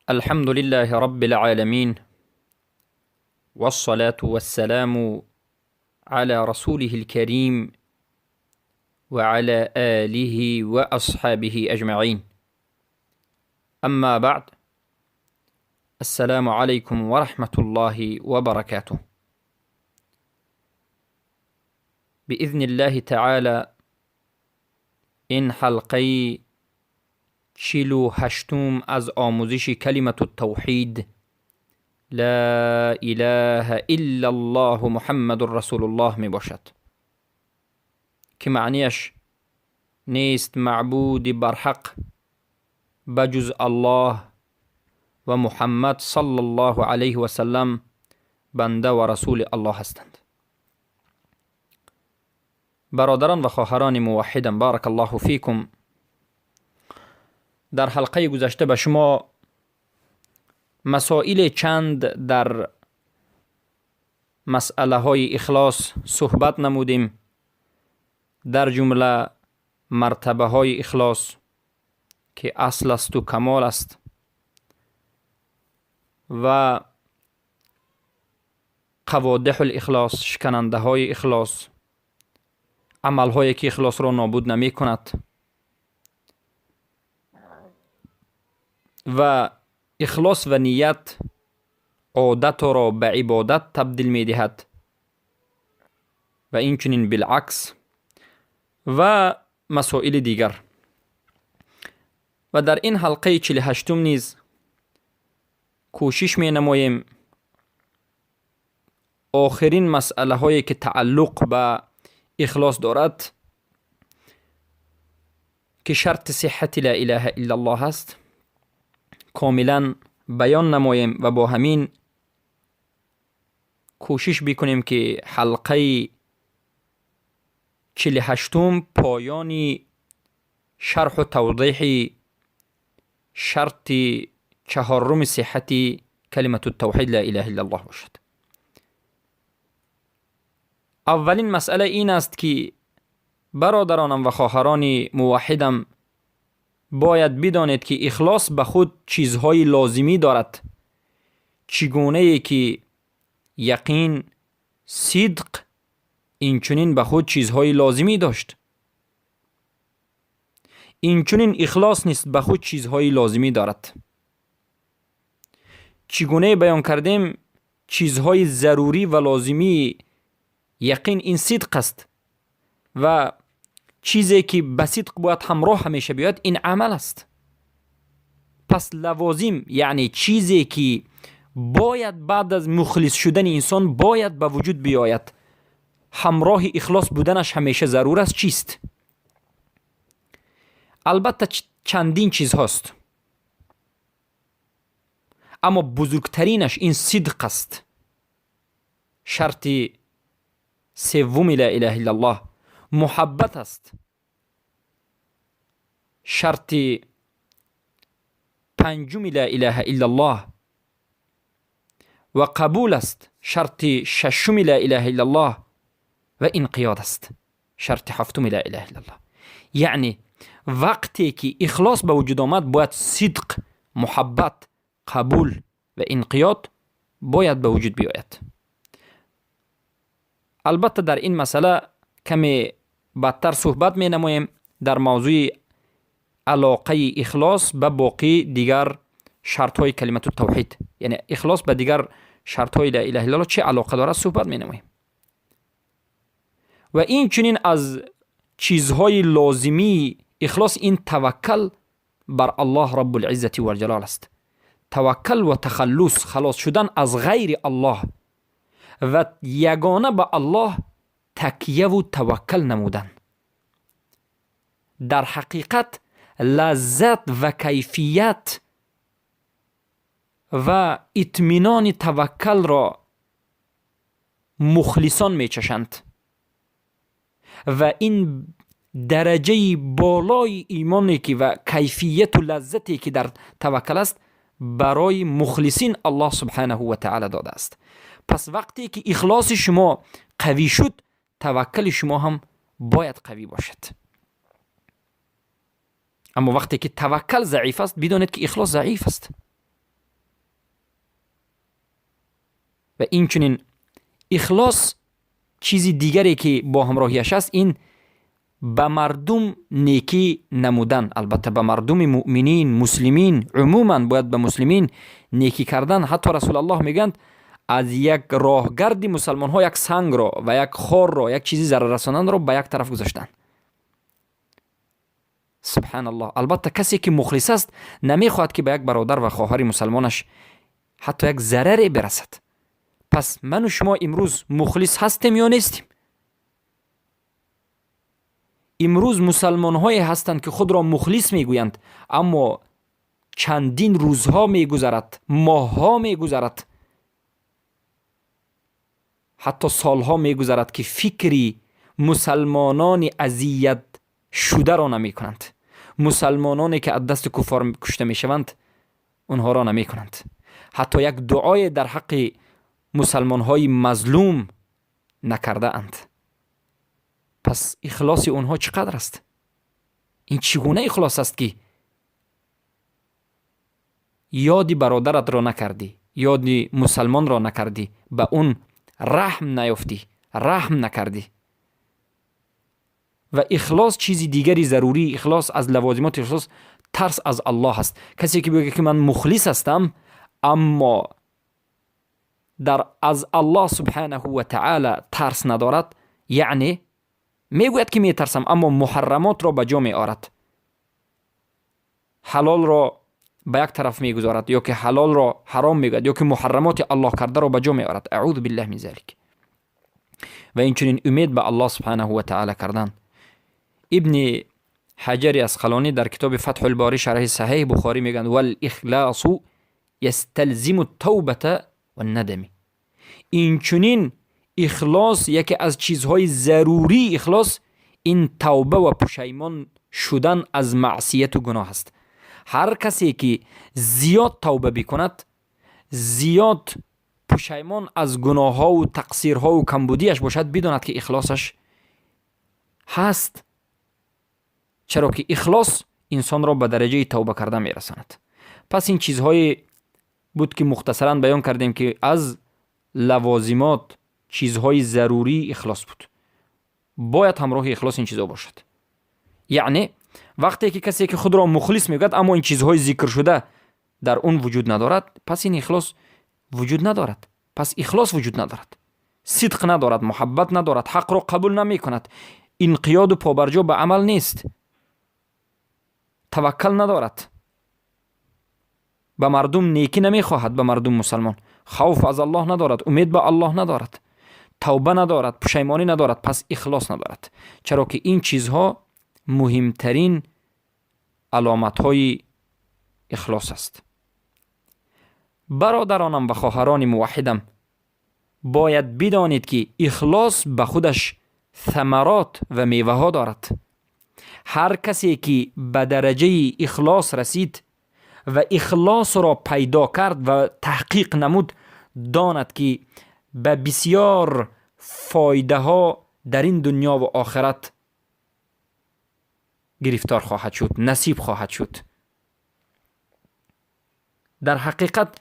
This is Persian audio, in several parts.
الحمد لله رب العالمين، والصلاة والسلام على رسوله الكريم وعلى آله وأصحابه أجمعين. أما بعد، السلام عليكم ورحمة الله وبركاته. بإذن الله تعالى این حلقه 48 از آموزش کلمة التوحید لا اله الا الله محمد رسول الله می باشد که معنیش نیست معبود برحق بجز الله و محمد صلی الله علیه و سلم بنده و رسول الله هستند. برادران و خواهران موحدم، بارک الله فیکم، در حلقه گذشته به شما مسائل چند در مسئله های اخلاص صحبت نمودیم، در جمله مرتبه های اخلاص که اصل است و کمال است و قوادح الاخلاص، شکننده های اخلاص، عمل هایی که اخلاص را نابود نمی کند و اخلاص و نیت عادت را به عبادت تبدیل می دهد و اینچنین بالعکس و مسائل دیگر. و در این حلقه 48 نیز کوشش می نماییم آخرین مسئله هایی که تعلق به اخلاص دارد که شرط صحت لا اله الا الله است کاملا بیان نماییم و با همین کوشش بکنیم که حلقه 48 پایان شرح و توضیح شرط چهارم صحت کلمة التوحید لا اله الا الله باشد. اولین مسئله این است که برادرانم و خواهران موحدم باید بدانید که اخلاص به خود چیزهای لازمی دارد، چگونه ای که یقین، صدق اینچنین به خود چیزهای لازمی داشت، اینچنین اخلاص نیست به خود چیزهای لازمی دارد. چگونه بیان کردیم چیزهای ضروری و لازمی یقین این صدق است و چیزی که به صدق باید همراه همیشه بیاد این عمل است. پس لوازم یعنی چیزی که باید بعد از مخلص شدن انسان باید به وجود بیاید، همراه اخلاص بودنش همیشه ضرور است، چیست؟ البته چندین چیز هاست، اما بزرگترینش این صدق است. شرط سوم لا اله الا الله محبت است. شرط پنجم لا اله الا الله و قبول است. شرط ششم لا اله الا الله و انقیاد است. شرط هفتم لا اله الا الله. یعنی وقتی که اخلاص به وجود آمد باید صدق، محبت، قبول و انقیاد باید به وجود بیاید. البته در این مسئله کمی بدتر صحبت می نماییم در موضوع علاقه اخلاص به باقی دیگر شرط های کلمت التوحید، یعنی اخلاص به دیگر شرط های لا اله الا الله چه علاقه دارد صحبت می نماییم. و این چنین از چیزهای لازمی اخلاص این توکل بر الله رب العزة و الجلال است. توکل و تخلص، خلاص شدن از غیر الله و یگانه به الله تکیه و توکل نمودن. در حقیقت لذت و کیفیت و اطمینان توکل را مخلصان میچشند و این درجه بالای ایمانی که و کیفیت و لذتی که در توکل است برای مخلصین الله سبحانه و تعالی داده است. پس وقتی که اخلاص شما قوی شد، توکل شما هم باید قوی باشد. اما وقتی که توکل ضعیف است، بدانید که اخلاص ضعیف است. و این چنین اخلاص چیزی دیگری که با همراهیش است، این به مردم نیکی نمودن. البته به مردم مؤمنین، مسلمین، عموما باید به مسلمین نیکی کردن. حتی رسول الله میگند از یک راهگرد مسلمان ها یک سنگ را و یک خار را، یک چیزی ضرر رساندن را به یک طرف گذاشتن. سبحان الله. البته کسی که مخلص است نمیخواهد که به یک برادر و خواهر مسلمانش حتی یک ضرری برسد. پس من و شما امروز مخلص هستیم یا نیستیم؟ امروز مسلمان های هستند که خود را مخلص میگویند، اما چندین روزها میگذرد، ماهها میگذرد، حتی سالها میگذرد که فکری مسلمانان اذیت شده را نمی کنند. مسلمانانی که از دست کفار کشته میشوند اونها را نمی کنند. حتی یک دعای در حق مسلمان های مظلوم نکرده اند. پس اخلاص اونها چقدر است؟ این چگونه اخلاص است که یادی برادرت را نکردی، یادی مسلمان را نکردی، به اون رحم نیافتی، رحم نکردی؟ و اخلاص چیزی دیگری ضروری، اخلاص از لوازمات اخلاص ترس از الله است. کسی که بگه که من مخلص هستم اما در از الله سبحانه و تعالی ترس ندارد، یعنی میگوید که میترسم اما محرمات را به جا می آرد، حلال را به یک طرف میگذارد یا که حلال را حرام میگوید یا که محرمات الله کرده را به جا می آرد. اعوذ بالله من ذلک. و اینچنین امید به الله سبحانه و تعالی کردن. ابن حجر عسقلانی در کتاب فتح الباری شرح صحیح بخاری میگن والاخلاص یستلزم التوبه والندم. اینچنین اخلاص یکی از چیزهای ضروری اخلاص این توبه و پشیمان شدن از معصیت و گناه است. هر کسی که زیاد توبه بکند، زیاد پشیمان از گناه ها و تقصیرها و کمبودیش باشد، بداند که اخلاصش هست، چرا که اخلاص انسان را به درجه توبه کردن میرساند. پس این چیزهای بود که مختصرا بیان کردیم که از لوازمات چیزهای ضروری اخلاص بود. باید همراه اخلاص این چیزها باشد. یعنی وقتی که کسی که خود را مخلص میگوید اما این چیزهای ذکر شده در اون وجود ندارد، پس این اخلاص وجود ندارد. پس اخلاص وجود ندارد، صدق ندارد، محبت ندارد، حق را قبول نمی کند، انقیاد و پابرجا به عمل نیست، توکل ندارد، به مردم نیکی نمیخواهد، به مردم مسلمان خوف از الله ندارد، امید به الله ندارد، توبه ندارد، پشیمانی ندارد، پس اخلاص ندارد. چرا که این چیزها مهمترین علامت های اخلاص است. برادرانم و خواهران موحدم، باید بدانید که اخلاص به خودش ثمرات و میوه ها دارد. هر کسی که به درجه اخلاص رسید و اخلاص را پیدا کرد و تحقیق نمود، داند که به بسیار فایده ها در این دنیا و آخرت گرفتار خواهد شد، نصیب خواهد شد. در حقیقت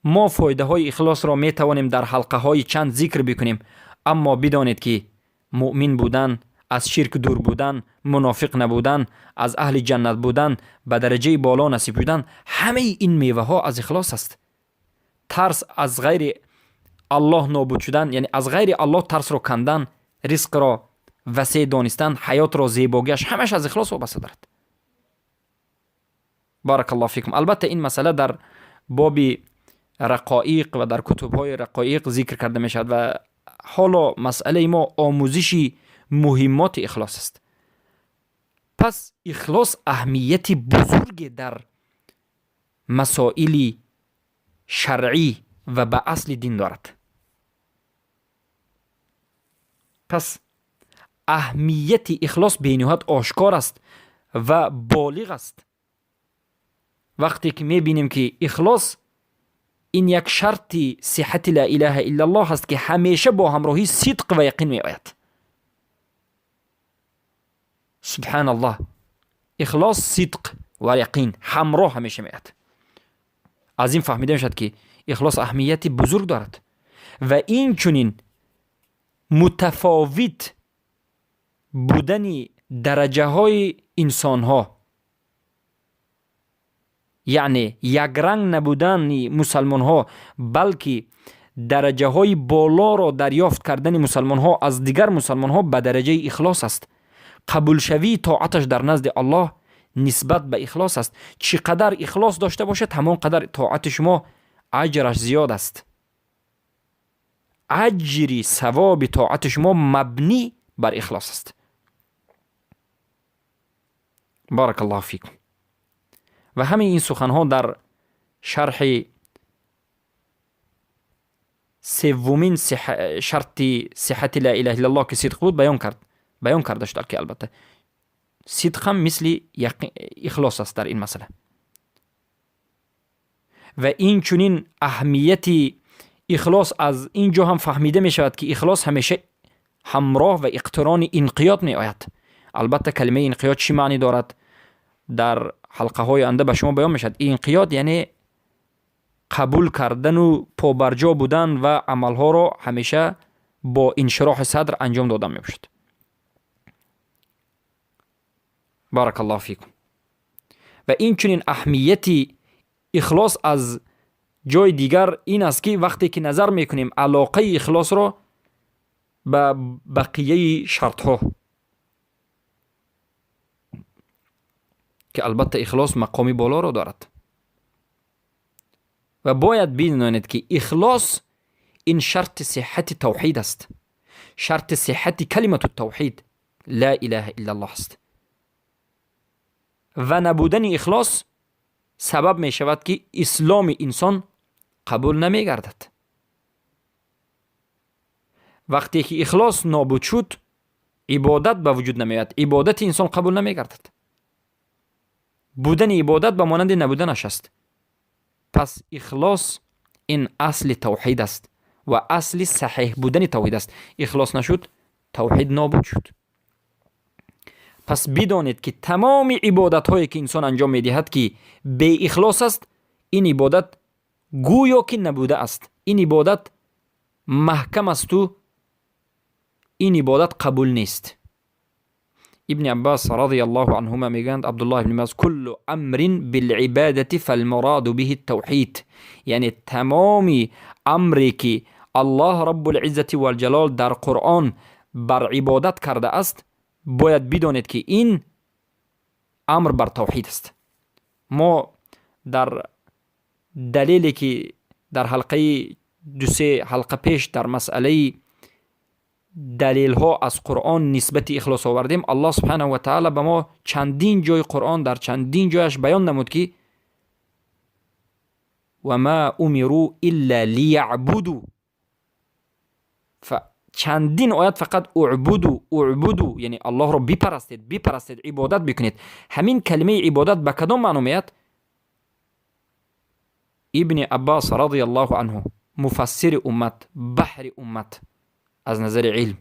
ما فایده های اخلاص را می توانیم در حلقه های چند ذکر بکنیم، اما بدانید که مؤمن بودن، از شرک دور بودن، منافق نبودن، از اهل جنت بودن، به درجه بالا نصیب بودن، همه این میوه ها از اخلاص است. ترس از غیر الله نابود شدن، یعنی از غیر الله ترس را کندن، رزق را وسیع دانستن، حیات را زیباگیش، همش از اخلاص وابسته دارد. بارک الله فیکم. البته این مسئله در باب رقایق و در کتب های رقایق ذکر کرده می شود و حالا مسئله ما آموزش مهمات اخلاص است. پس اخلاص اهمیت بزرگ در مسائل شرعی و به اصل دین دارد. پس اهمیت اخلاص بینهایت آشکار است و بالغ است. وقتی که میبینیم که اخلاص این یک شرط صحت لا اله الا الله است که همیشه با همراهی صدق و یقین می آید. سبحان الله، اخلاص، صدق و یقین همراه همیشه می آید. از این فهمیده میشد که اخلاص اهمیت بزرگ دارد و این چنین متفاوت بودن درجه های انسان ها، یعنی یک رنگ نبودن مسلمان ها، بلکه درجه های بالا را دریافت کردن مسلمان ها از دیگر مسلمان ها به درجه اخلاص است. قبول شوی طاعتش در نزد الله نسبت به اخلاص است. چقدر اخلاص داشته باشد همان قدر طاعت شما اجرش زیاد است. اجری ثواب طاعت شما مبنی بر اخلاص است. بارک الله فیکم. و همه این سخنها در شرح سومین شرط صحت لا اله الا الله که صدق بود بیان کرده شد که البته صدق هم مثل اخلاص است در این مسئله. و این چنین اهمیت اخلاص از اینجا هم فهمیده می شود که اخلاص همیشه همراه و اقتران انقیاد می آید. البته کلمه انقیاد چی معنی دارد در حلقه های آینده به شما بیان می شود. انقیاد یعنی قبول کردن و پابرجا بودن و عملها را همیشه با انشراح صدر انجام دادن می باشد. بارک الله فیکم. و این چنین اهمیت اخلاص از جای دیگر این است که وقتی که نظر میکنیم علاقه اخلاص را به بقیه شرط ها، که البته اخلاص مقامی بالا را دارد. و باید بدانید که اخلاص این شرط صحت توحید است، شرط صحت کلمت التوحید لا اله الا الله است. و نبودن اخلاص سبب می شود که اسلام انسان قبول نمی گردد. وقتی که اخلاص نابود شد عبادت به وجود نمی آید، عبادت انسان قبول نمی گردد. بودن عبادت به مانند نبودنش است. پس اخلاص این اصل توحید است و اصل صحیح بودن توحید است. اخلاص نشد توحید نابود شد. پس بدانید که تمام عبادت هایی که انسان انجام میدهد که بی اخلاص است، این عبادت گویا که نبوده است، این عبادت محکم است و این عبادت قبول نیست. ابن عباس رضی الله عنهما میگند، عبدالله ابن عباس، کل امر بالعبادة فالمراد به التوحید. یعنی تمام امری که الله رب العزة والجلال در قرآن بر عبادت کرده است، باید بدانید که این امر بر توحید است. ما در دلیلی که در حلقه دو سه حلقه پیش در مسئله دلیل ها از قرآن نسبت اخلاص آوردیم، الله سبحانه و تعالی به ما چندین جای قرآن در چندین جایش بیان نمود که و ما امروا الا لیعبدوا. چندین آیت فقط اعبدوا اعبدوا، یعنی الله را بپرستید بپرستید، عبادت بکنید. همین کلمه عبادت به کدام معنا میاد؟ ابن عباس رضی الله عنه مفسر امت، بحر امت از نظر علم،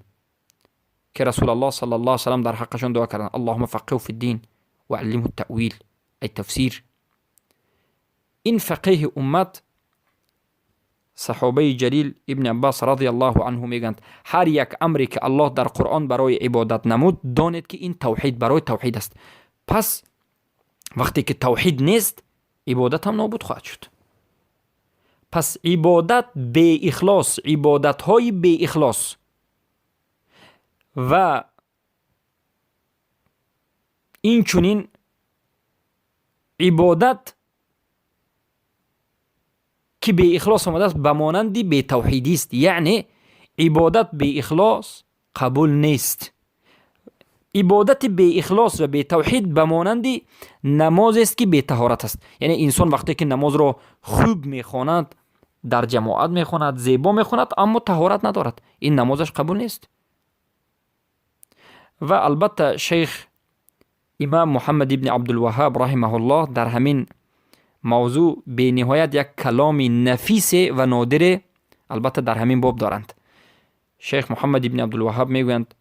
که رسول الله صلی الله علیه وسلم در حقشان دعا کردن، اللهم فقهه فی الدین و علمه التأویل ای تفسیر. این فقیه امت صحابه جلیل ابن عباس رضی الله عنه میگند هر یک امری که الله در قرآن برای عبادت نمود، دانید که این توحید برای توحید است. پس وقتی که توحید نیست، عبادت هم نابود خواهد شد. پس عبادت بی اخلاص، عبادت های بی اخلاص و این چنین عبادت که بی اخلاص آمده است به مانند بی توحیدی است. یعنی عبادت بی اخلاص قبول نیست. عبادت بی اخلاص و بی توحید به مانند نماز است که بی طهارت است. یعنی انسان وقتی که نماز را خوب میخواند، در جماعت میخواند، زیبا میخواند، اما طهارت ندارد، این نمازش قبول نیست. و البته شیخ امام محمد ابن عبدالوهاب رحمه الله در همین موضوع به نهایت یک کلام نفیس و نادر البته در همین باب دارند. شیخ محمد ابن عبدالوهاب میگویند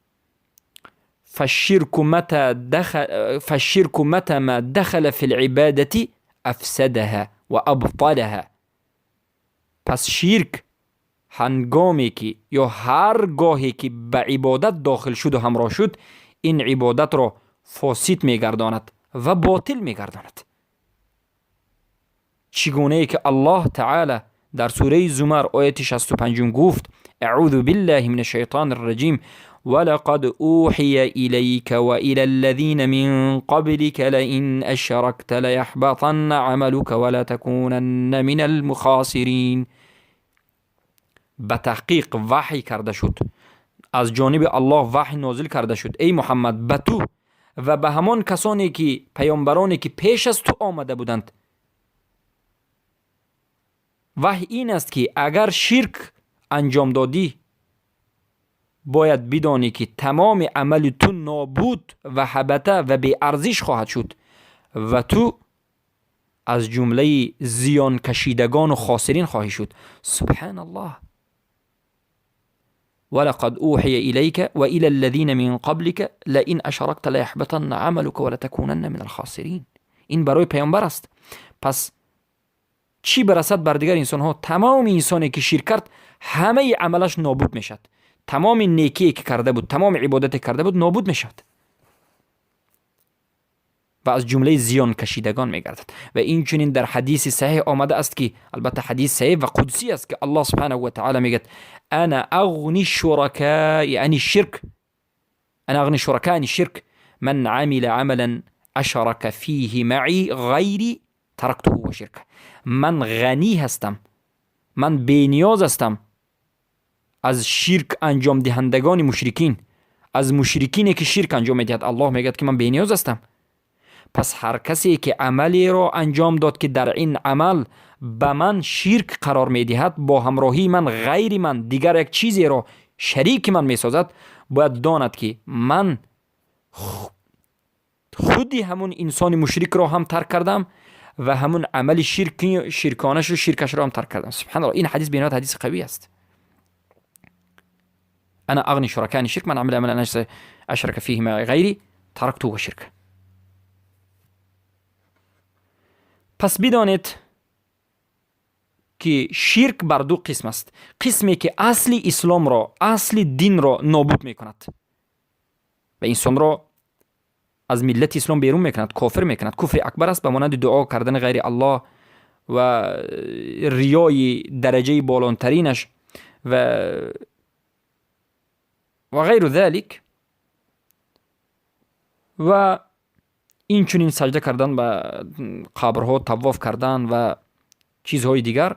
فالشرك متى ما دخل في العبادة افسدها و ابطلها. پس شرک هنگامی که یا هر گاهی که به عبادت داخل شد و همراه شد، این عبادت را فاسد میگرداند و باطل میگرداند. چگونه ای که الله تعالی در سوره زمر آیت 65 گفت: اعوذ بالله من الشیطان الرجیم ولقد اوحی الیک و الی الذین من قبلک لئن اشرکت لیحبطن عملک ولتکونن من المخاسرین. به تحقیق وحی کرده شد، از جانب الله وحی نازل کرده شد ای محمد به تو و به همان کسانی که پیامبرانی که پیش از تو آمده بودند. وحی این است که اگر شرک انجام دادی باید بدانی که تمام عمل تو نابود و حبطه و بی ارزش خواهد شد و تو از جمله زیان کشیدگان و خاسرین خواهی شد. سبحان الله. ولقد اوحی الیک و الی الذین من قبلک لئن اشرکت لیحبطن عملک ولتکونن من الخاسرین. این برای پیامبر است. پس چی برسد بر دیگر انسان ها؟ تمام انسانی که شرک کرد همه عملش نابود میشد، تمام نیکی که کرده بود، تمام عبادت کرده بود نابود میشد و از جمله زیان کشیدگان میگردد. و این چنین در حدیث صحیح آمده است که البته حدیث صحیح و قدسی است که الله سبحانه و تعالی میگه انا اغنی الشرکاء یعنی الشرک، انا اغنی الشرکاء عن الشرک من عمل عملا اشرک فیه معی غیری ترکته و شرکه. من غنی هستم، من بینیاز هستم از شرک انجام دهندگان مشرکین، از مشرکینی که شرک انجام میدهد. الله میگه که من بینیاز هستم. پس هر کسی که عملی را انجام داد که در این عمل به من شرک قرار میدهد، با همراهی من غیر من دیگر یک چیزی را شریک من میسازد، باید داند که من خودی همون انسان مشرک را هم ترک کردم و همون عمل شرکانش و شرکش را هم ترک کردم. سبحان الله. این حدیث بینات حدیث قوی است. انا اغنی شرکای شرک من عمل عملا اشرک فیه مع غیری ترکته و شرک. پس بدانید که شرک بر دو قسم است. قسمی که اصل اسلام را، اصل دین را نابود میکند و انسان را از ملت اسلام بیرون میکند، کافر میکند. کفر اکبر است، به مانند دعا کردن غیر الله و ریای درجه بالاترینش و غیر ذلک، و این چنین سجده کردن به قبرها، طواف کردن و چیزهای دیگر.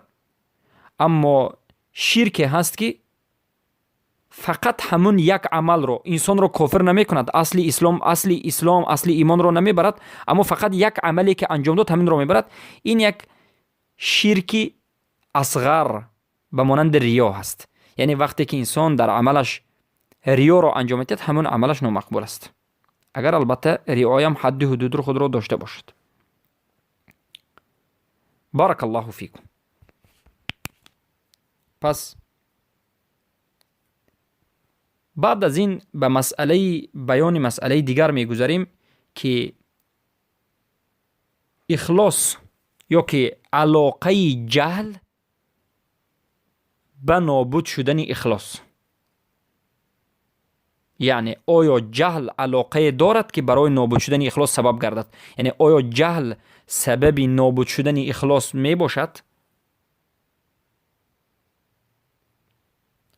اما شرک هست که فقط همون یک عمل رو انسان رو کافر نمی کند، اصل اسلام، اصل اسلام، اصل ایمان رو نمیبرد، اما فقط یک عملی که انجام داد همین رو میبرد. این یک شرک اصغر به مانند ریا هست. یعنی وقتی که انسان در عملش ریا رو انجام میدهد، همون عملش نامقبول است، اگر البته ریایم حد حدود خود را داشته باشد. بارک الله فیکم. پس بعد از این به مسئله بیان مسئله دیگر میگذریم که اخلاص یا که علاقه جهل به نابود شدن اخلاص. یعنی آیا جهل علاقه دارد که برای نابود شدن اخلاص سبب گردد؟ یعنی آیا جهل سبب نابود شدن اخلاص می باشد؟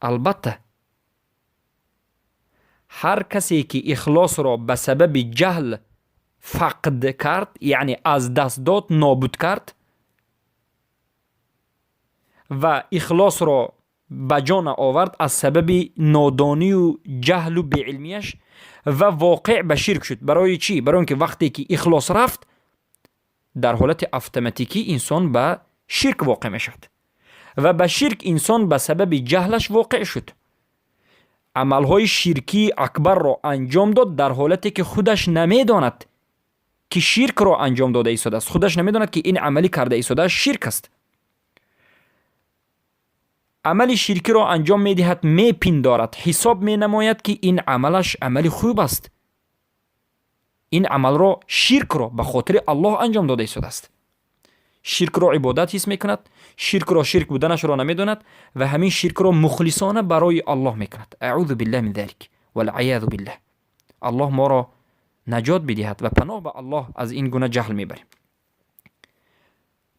البته هر کسی که اخلاص را به سبب جهل فقد کرد، یعنی از دست داد، نابود کرد و اخلاص را به جان آورد از سبب نادانی و جهل و بی‌علمیش و واقع به شرک شد. برای چی؟ برای اینکه وقتی که اخلاص رفت، در حالت اتوماتیکی انسان به شرک واقع می شد و به شرک انسان به سبب جهلش واقع شد. عملهای شرکی اکبر را انجام داد در حالتی که خودش نمیداند که شرک را انجام داده ایستاده است، خودش نمیداند که این عملی کرده ایستاده شرک است. عمل شرکی را انجام میدهد، میپندارد، حساب مینماید که این عملش عمل خوب است، این عمل را، شرک را به خاطر الله انجام داده ایستاده است. شرک را عبادت حس میکند، شرک را شرک بودنش را نمیداند و همین شرک را مخلصانه برای الله میکند. اعوذ بالله من ذلک والعیاذ بالله. الله ما را نجات بدهد و پناه به الله از این گونه جهل میبریم.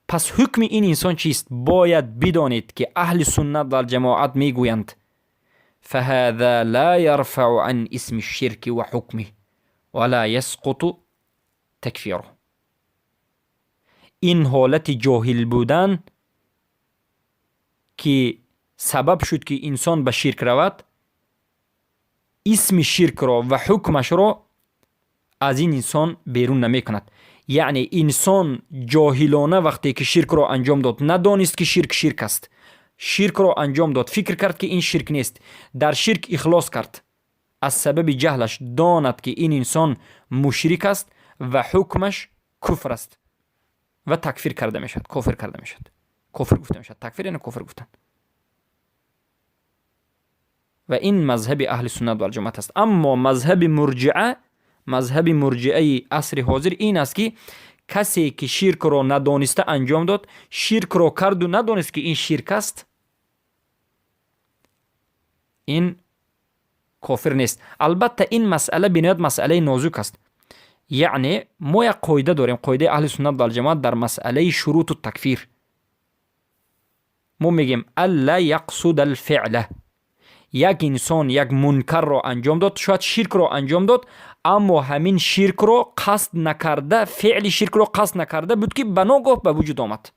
پس حکم این انسان چیست؟ باید بدانید که اهل سنت و الجماعت میگویند فهذا لا يرفع عن اسم الشرك وحكمه ولا يسقط تكفيره. این حالت جاهل بودن که سبب شد که انسان به شرک رود، اسم شرک را و حکمش را از این انسان بیرون نمی کند. یعنی انسان جاهلانه وقتی که شرک را انجام داد، ندانست که شرک شرک است، شرک را انجام داد، فکر کرد که این شرک نیست، در شرک اخلاص کرد، از سبب جهلش داند که این انسان مشرک است و حکمش کفر است و تکفیر کرده می شود، کافر کرده می شود، کفر گفته می شود. تکفیر یعنی کفر گفتن. و این مذهب اهل سنت و الجماعت است. اما مذهب مرجعه، مذهب مرجعه عصر حاضر این است که کسی که شرک را ندانسته انجام داد، شرک را کرد و ندانست که این شرک است، این کافر نیست. البته این مسئله بنیاد مسئله نازک است. یعنی ما یک قاعده داریم، قاعده اهل سنت و الجماعت در مسئله شروط التکفیر. ما میگیم الا یقصد الفعل. یک انسان یک منکر را انجام داد، شاید شرک را انجام داد، اما همین شرک را قصد نکرده، فعل شرک را قصد نکرده بود که بناگاه به وجود آمد.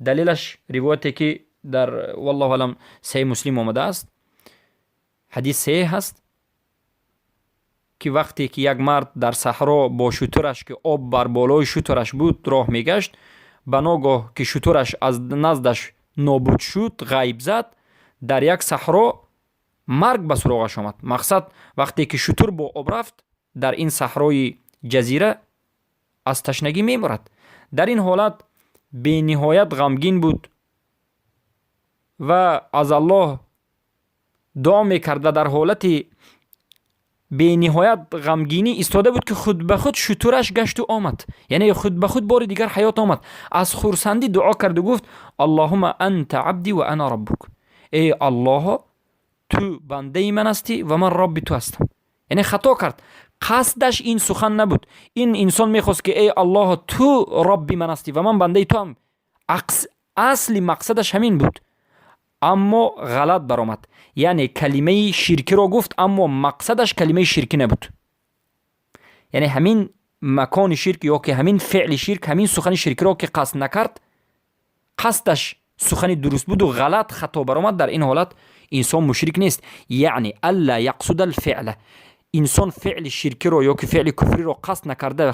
دلیلش روایتی که در والله اعلم صحیح مسلم آمده است، حدیث صحیح هست که وقتی که یک مرد در صحرا با شترش که آب بر بالای شترش بود راه میگشت، بناگاه که شترش از نزدش نابود شد، غیب زد، در یک صحرا مرگ به سراغش آمد. مقصد وقتی که شتر با آب رفت در این صحرای جزیره از تشنگی میمرد. در این حالت بی نهایت غمگین بود و از الله دعا میکرد و در حالت بی نهایت غمگینی ایستاده بود که خود به خود شترش گشت و آمد، یعنی خود به خود بار دیگر حیات آمد. از خرسندی دعا کرد و گفت اللهم انت عبدی و انا ربک، ای الله تو بنده من هستی و من رب تو هستم. یعنی خطا کرد، قصدش این سخن نبود. این انسان میخواست که ای الله تو رب من هستی و من بنده تو هم، اصل مقصدش همین بود، اما غلط برآمد. یعنی کلمه شرکی را گفت اما مقصدش کلمه شرکی نبود. یعنی همین مکان شرک یا که همین فعل شرک، همین سخن شرکی را که قصد نکرد، قصدش سخن درست بود و غلط خطا برآمد، در این حالت انسان مشرک نیست. یعنی الا یقصد الفعل، انسان فعل شرکی را یا که فعل کفری را قصد نکرده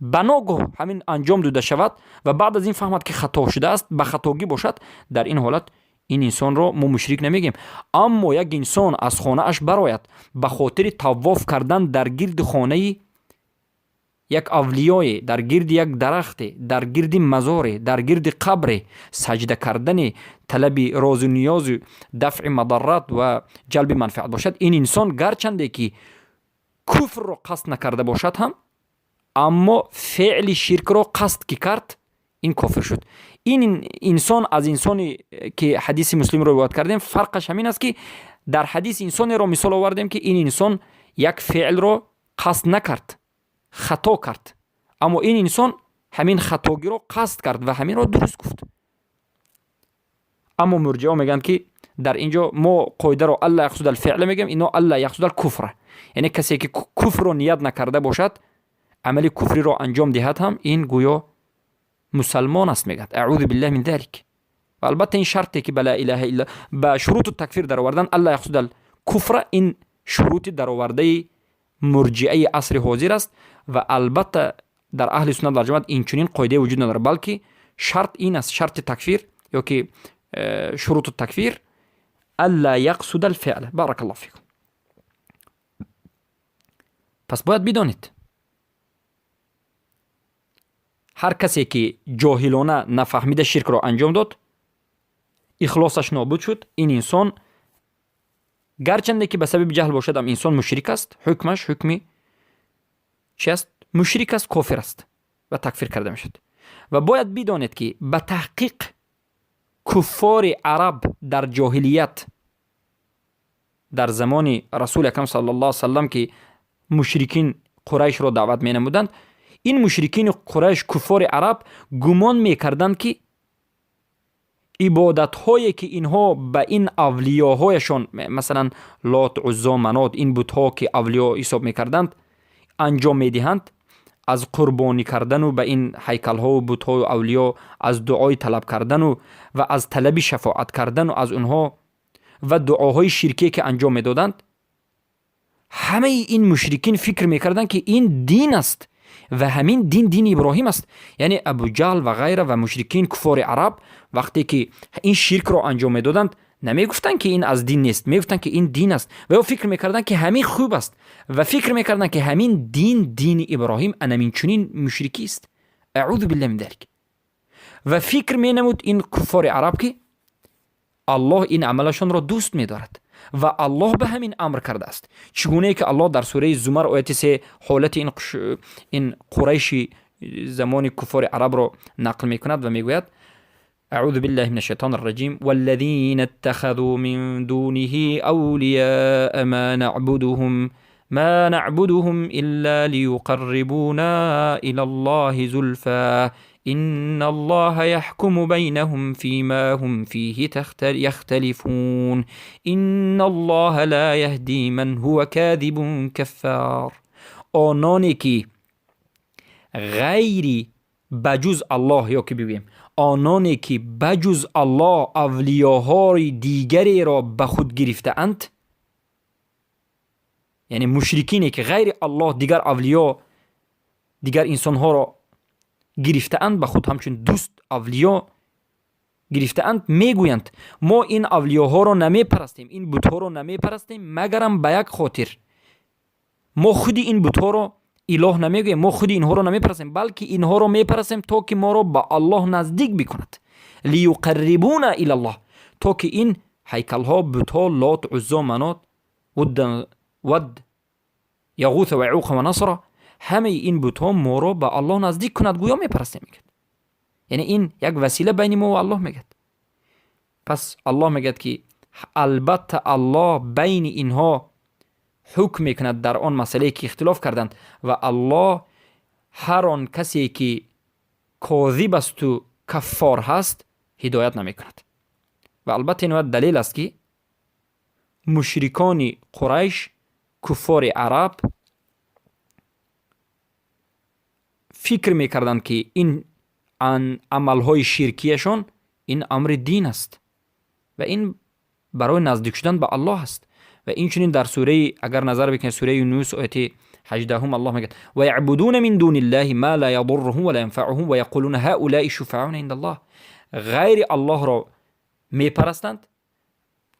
بناگاه همین انجام داده شود و بعد از این فهمد که خطا شده است، به خطاگی باشد، در این حالت این انسان را ما مشرک نمیگیم. اما یک انسان از خانه اش براید به خاطر طواف کردن در گرد خانه یک اولیای، در گرد یک درخت، در گرد مزار، در گرد قبر سجده کردن، طلب راز و نیاز و دفع مضرات و جلب منفعت باشد، این انسان گرچنده که کفر را قصد نکرده باشد هم، اما فعل شرک را قصد که کرد، این کافر شد. این انسان از انسانی که حدیث مسلم رو روایت کردیم فرقش همین است که در حدیث انسانی را مثال آوردیم که این انسان یک فعل را قصد نکرد، خطا کرد، اما این انسان همین خطاگی را قصد کرد و همین را درست گفت. اما مرجعه میگن که در اینجا ما قاعده رو الا یقصد الفعل میگیم، اینا الا یقصد الکفر، یعنی کسی که کفر رو نیت نکرده باشد عمل کفری را انجام دهد هم این گویا مسلمان است، میگد اعوذ بالله من ذلک. و البته این شرطی که بلا اله الا با شروط التکفیر در آوردن الا یقصد الکفر، این شروط در آورده مرجعه عصر حاضر است و البته در اهل سنت و جماعت این چنین قاعده وجود نداره، بلکه شرط این است، شرط تکفیر یا که شروط التکفیر الا یقصد الفعل. بارک الله فیکم. پس باید بدانید هر کسی که جاهلانه نفهمیده شرک را انجام داد، اخلاصش نابود شد، این انسان گرچنده که به سبب جهل باشد هم انسان مشرک است، حکمش حکمی چی است؟ مشرک است، کافر است و تکفیر کرده میشد. و باید بدانید که به تحقیق کفار عرب در جاهلیت در زمان رسول اکرم صلی الله علیه وسلم که مشرکین قریش را دعوت می نمودند، این مشرکین قریش کفار عرب گمان می کردند که عبادت هایی که اینها به این اولیاهایشان، مثلا لات، عزی، منات، این بت‌ها که اولیا حساب میکردند انجام میدهند، از قربانی کردن و به این هیکل ها و بت ها و اولیا، از دعای طلب کردن و از طلب شفاعت کردن و از اونها و دعاهای شرکی که انجام میدادند، همه این مشرکین فکر میکردند که این دین است و همین دین دین ابراهیم است. یعنی ابو جهل و غیره و مشرکین کفار عرب وقتی که این شرک را انجام میدادند نمیگفتند که این از دین نیست، میگفتند که این دین است و او فکر میکردند که همین خوب است و فکر میکردند که همین دین دین ابراهیم انمین چنین مشرکی است. اعوذ بالله من ذلک. و فکر مینمود این کفار عرب که الله این عملشان را دوست میدارد و الله به همین امر کرده است. چگونه که الله در سوره زمر آیت 3 حالت این قریش زمان کفار عرب را نقل میکند و میگوید: اعوذ بالله من الشیطان الرجیم والذین اتخذوا من دونه اولیاء ما نعبدهم الا لیقربونا الى الله زلفا إن الله يحكم بينهم فيما هم فيه يختلفون إن الله لا يهدي من هو كاذب كفار. آنانی که غیری بجز الله، یا که بگوییم آنانی که بجز الله اولیاهای دیگری را به خود گرفته اند، یعنی مشرکینی که غیر الله دیگر اولیا، دیگر انسانها را گرفته‌اند به خود همچون دوست اولیا گرفته‌اند، میگویند ما این اولیاها را نمیپرستیم، این بت‌ها را نمیپرستیم مگرم به یک خاطر. ما خود این بت‌ها را اله نمیگوییم، ما خود اینها را نمیپرستیم، بلکه اینها را میپرستیم تا که ما را به الله نزدیک بکند. لیقربونا الی الله، تا که این هیکل‌ها، بت‌ها، لات، عزی، منات، ود، یغوث و یعوق و نصر، همه این بت‌ها ما را به الله نزدیک کند، گویا میپرستیم میگد. یعنی این یک وسیله بین ما و الله میگد. پس الله میگد که البته الله بین اینها حکم میکند در آن مسئله که اختلاف کردند و الله هر آن کسی که کاذب است و کفار هست هدایت نمیکند. و البته این دلیل است که مشرکان قریش، کفار عرب فکر میکردند که این عملهای شرکیشان این امر دین است و این برای نزدیک شدن به الله است. و این چنین در سوره، اگر نظر بکنید سوره یونس آیت 18 الله میگه و یعبدون من دون الله ما لا یضرهم ولا ينفعهم و یقولون هؤلاء شفعاؤنا عند الله. غیر الله را میپرستند،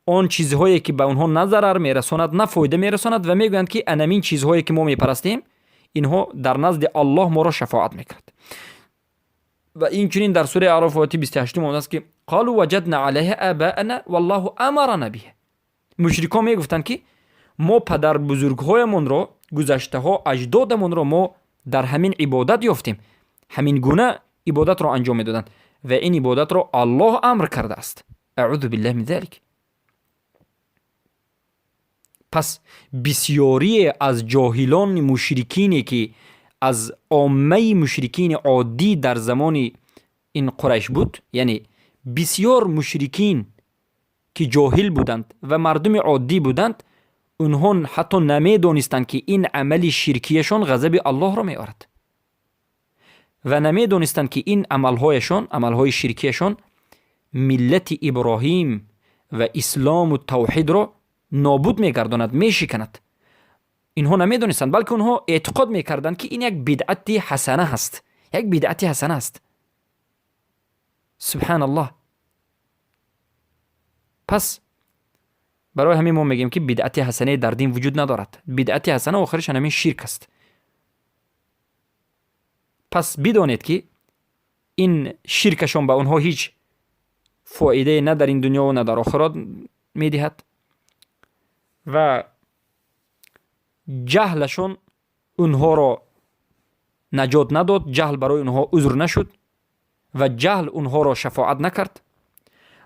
آن چیزهایی که به آنها نه ضرر میرساند نه فایده میرساند و میگویند که انمین چیزهایی که ما میپرستیم اینها در نزد الله ما را شفاعت میکرد. و این چنین در سوره اعراف آیت 28 آمده است که قالوا وجدنا علیها آباءنا والله امرنا به. مشرکان میگفتند که ما پدر بزرگهایمان را، گذشته ها، اجدادمان را ما در همین عبادت یافتیم، همین گونه عبادت را انجام میدادند و این عبادت را الله امر کرده است. اعوذ بالله من ذلک. پس بسیاری از جاهلان مشرکینی که از عامه مشرکین عادی در زمان این قریش بود، یعنی بسیار مشرکین که جاهل بودند و مردم عادی بودند، اونها حتی نمیدانستند که این عمل شرکیشان غضب الله را میآورد و نمیدانستند که این عملهایشان، عملهای شرکیشان ملت ابراهیم و اسلام و توحید را نابود میگرداند، میشکند. اینها نمیدونستند، بلکه اونها اعتقاد میکردند که این یک بدعت حسنه هست، یک بدعت حسنه است. سبحان الله. پس برای همین ما میگیم که بدعت حسنه در دین وجود ندارد. بدعت حسنه آخرش همین شرک است. پس بدانید که این شرکشان به اونها هیچ فایده نه در این دنیا و نه در آخرت میدهد و جهلشون اونها را نجات نداد، جهل برای اونها عذر نشد. و جهل اونها را شفاعت نکرد،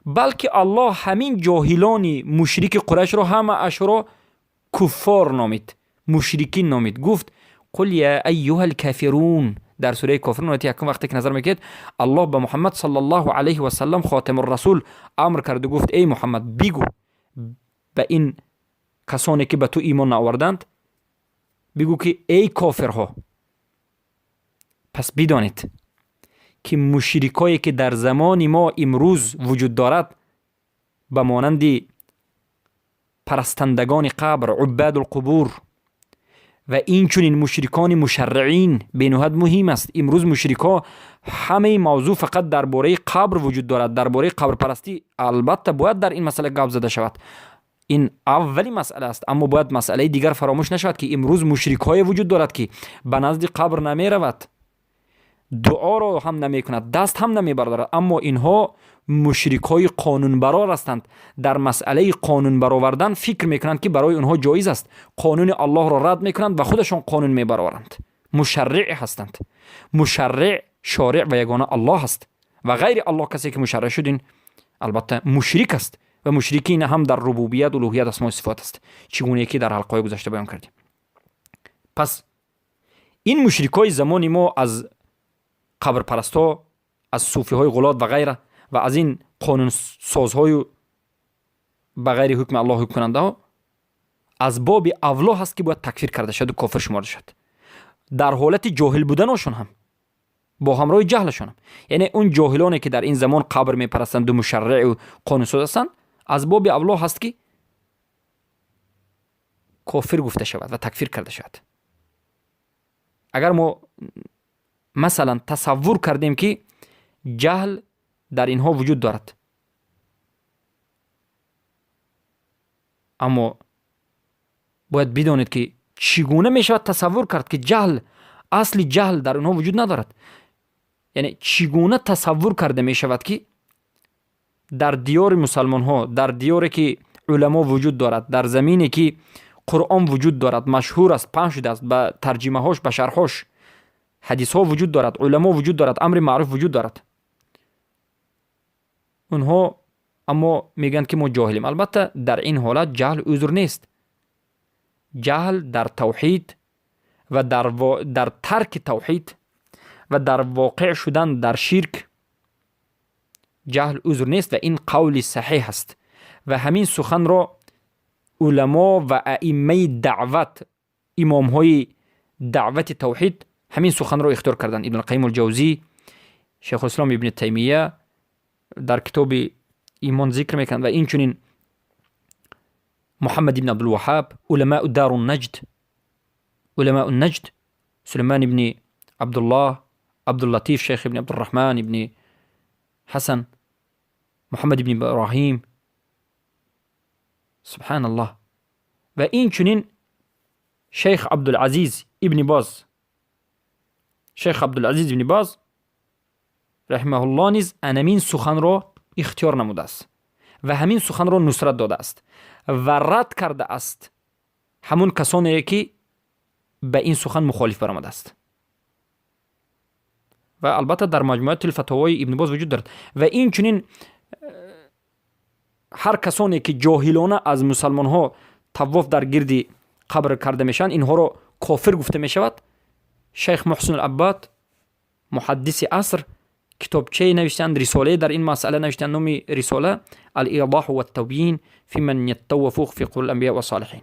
بلکه الله همین جاهلان مشرک قریش را همه اش را کفار نامید، مشرکین نامید. گفت قل یا ایها الکافرون. در سوره کافرون آیت یکم وقتی که نظر میکرد الله به محمد صلی الله علیه و سلم خاتم الرسول امر کرد و گفت ای محمد بگو به این کسانی که به تو ایمان نآوردند، بگو که ای کافرها. پس بدانید که مشرکایی که در زمان ما امروز وجود دارد به مانند پرستندگان قبر، عباد القبور و این چنین مشرکان مشرعین بینهایت مهم است. امروز مشرکا همه موضوع فقط درباره قبر وجود دارد، درباره قبر پرستی. البته باید در این مسئله گپ زده شود، این اولی مسئله است، اما باید مسئله دیگر فراموش نشود که امروز مشرک های وجود دارد که به نزد قبر نمی رود، دعا را هم نمی کند، دست هم نمی بردارد، اما اینها مشرک های قانون برار هستند. در مسئله قانون برآوردن فکر میکنند که برای اونها جایز است، قانون الله را رد میکنند و خودشان قانون میبرآورند. مشرع هستند. مشرع، شارع و یگانه الله است و غیر الله کسی که مشرع شد این البته مشرک است و مشرکین هم در ربوبیت، الوهیت، اسماء و صفات است، چگونه که در حلقه گذشته بیان کردیم. پس این مشرکای زمان ما از قبر پرستا، از صوفی های غلات و غیره و از این قانون سازهای به غیر حکم الله حکم کننده ها، از باب اولا هست که باید تکفیر کرده شد و کافر شمارده شد، در حالت جاهل بودنشون هم، با همراه جهلشون هم. یعنی اون جاهلانی که در این زمان قبر میپرستند و مشرع و قانون ساز هستند، از باب اولا هست که کافر گفته شود و تکفیر کرده شود. اگر ما مثلا تصور کردیم که جهل در اینها وجود دارد، اما باید بدانید که چگونه می شود تصور کرد که جهل، اصل جهل در اونها وجود ندارد. یعنی چگونه تصور کرده می شود که در دیار مسلمان ها، در دیاری که علما وجود دارد، در زمینی که قرآن وجود دارد، مشهور است، پهن شده است، به ترجمه هاش، به شرحاش، حدیث ها وجود دارد، علما وجود دارد، امر معروف وجود دارد، اونها اما میگن که ما جاهلیم. البته در این حالت جهل عذر نیست. جهل در توحید و در ترک توحید و در واقع شدن در شرک جهل عذر نیست و این قول صحیح است و همین سخن را علما و ائمه دعوت، امام های دعوت توحید همین سخن را اختیار کردند. ابن القیم الجوزی، شیخ الاسلام ابن تیمیه در کتاب ایمان ذکر میکنند و این چنین محمد ابن عبدالوهاب، علماء دار النجد، علماء النجد، سلیمان ابن عبدالله، عبداللطیف، شیخ ابن عبدالرحمن ابن حسن، محمد ابن ابراهیم، سبحان الله، و این چنین شیخ عبدالعزیز ابن باز، شیخ عبدالعزیز ابن باز رحمه الله نیز انمین سخن را اختیار نموده است و همین سخن را نصرت داده است و رد کرده است همون کسانی که به این سخن مخالف برآمده است. و البته در مجموعه الفتاوای ابن باز وجود دارد. و این چنین هر کسانی که جاهلانه از مسلمان ها طواف در گرد قبر کرده میشن، اینها را کافر گفته میشود. شیخ محسن العباد محدث عصر کتابچه نوشتند، رساله در این مسئله نوشتند، نام رساله الایضاح والتبیین فی من یتوفق فی قول الانبیاء و الصالحین،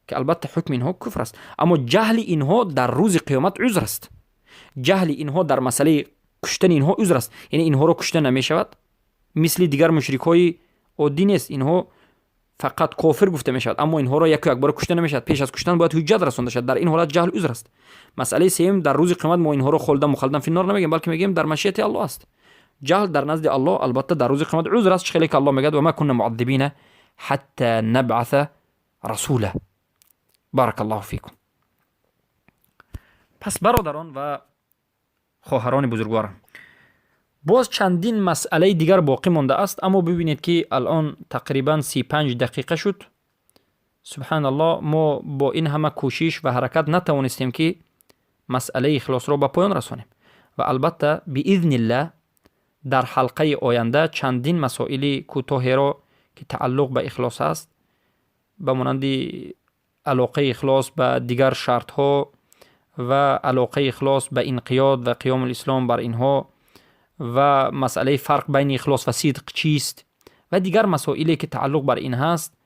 که البته حکم اینها کفر است، اما جهل اینها در روز قیامت عذر است. جهل اینها در مسئله کشتن اینها عذر است، یعنی اینها را کشته نمیشود، مثل دیگر مشرک های عادی نیست، اینها فقط کافر گفته میشود، اما اینها را یک بار کشته نمیشود، پیش از کشتن باید حجت رسانده شود. در این حالت جهل عذر است. مسئله سوم، در روز قیامت ما اینها را خلدن مخلدن فی النار نمیگیم، بلکه میگیم در مشیت الله است. جهل در نزد الله البته در روز قیامت عذر است، خیلی که الله میگه و ما كنا معذبین حتی نبعث رسولا. بارک الله فیکم. پس برادران و خواهران بزرگوارم، باز چندین مسئله دیگر باقی مانده است، اما ببینید که الان تقریبا 35 دقیقه شد. سبحان الله، ما با این همه کوشش و حرکت نتوانستیم که مسئله اخلاص را به پایان رسانیم. و البته باذن الله در حلقه آینده چندین مسائل کوتاه را که تعلق به اخلاص است، به مانند علاقه اخلاص به دیگر شرط ها و علاقه اخلاص به انقیاد و قیام الاسلام بر اینها و مسئله فرق بین اخلاص و صدق چیست و دیگر مسائلی که تعلق بر این هست،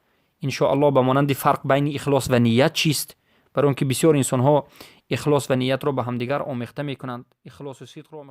ان‌شاءالله به مانند فرق بین اخلاص و نیت چیست، برای اینکه بسیار انسان ها اخلاص و نیت را به همدیگر آمیخته میکنند، اخلاص و صدق را.